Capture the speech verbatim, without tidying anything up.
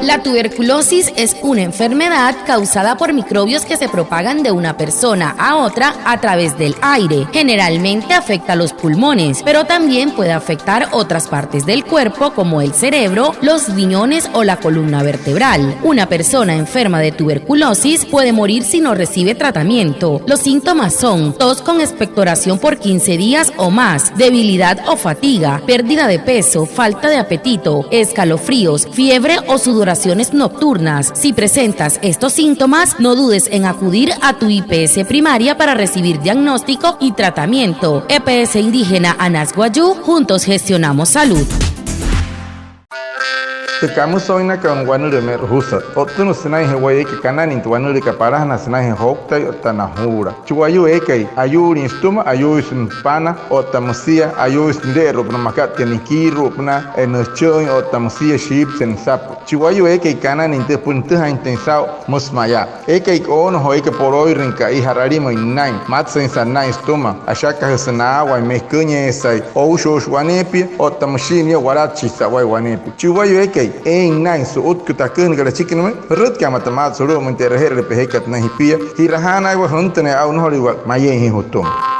La tuberculosis es una enfermedad causada por microbios que se propagan de una persona a otra a través del aire. Generalmente afecta los pulmones, pero también puede afectar otras partes del cuerpo como el cerebro, los riñones o la columna vertebral. Una persona enferma de tuberculosis puede morir si no recibe tratamiento. Los síntomas son tos con expectoración por quince días o más, debilidad o fatiga, pérdida de peso, falta de apetito, escalofríos, fiebre o sudoraciones nocturnas. Si presentas estos síntomas, no dudes en acudir a tu I P S primaria para recibir diagnóstico y tratamiento. E P S Indígena Anas Wayuu, juntos gestionamos salud. Tü kamüsü oinakana wanülüü me'rojusü, o'ttünüsü sünainjee wayuu eekai kananüin tü wanülüükat palajana sünainjee jouktai otta najuula. Chi wayuu eekai ayuulin sütüma, ayuuisü nüpana otta müsia ayuuisü nüle'eru'upünaa makat tia nikiiru'upünaa, nüchü'üin otta müsia shiipüse nüsapü. Chi wayuu eekai kananüin tü, süpüla nütüjaainjatüin saa'u, müsü mayaa: eekai oonojoo eekai polooirüin ka'i, ja'ralimüin nünain, matsüinsat nünain sütüma, ashakajüsü naawai, mekünyeesai, oushuushi waneepia otta müshii nia, walatshisü sa'wai waneepia. Chi wayuu eekai eein nünain su'utku tü aküjünakat achiki nümüin, jürütka'a mata maat sulu'umüin tü e'raje'erüle pejekat nünain jipia. Ji'rajaanaaiwa, jüntünüin aa'u, nnojolüiwa mayeein jia jütüma.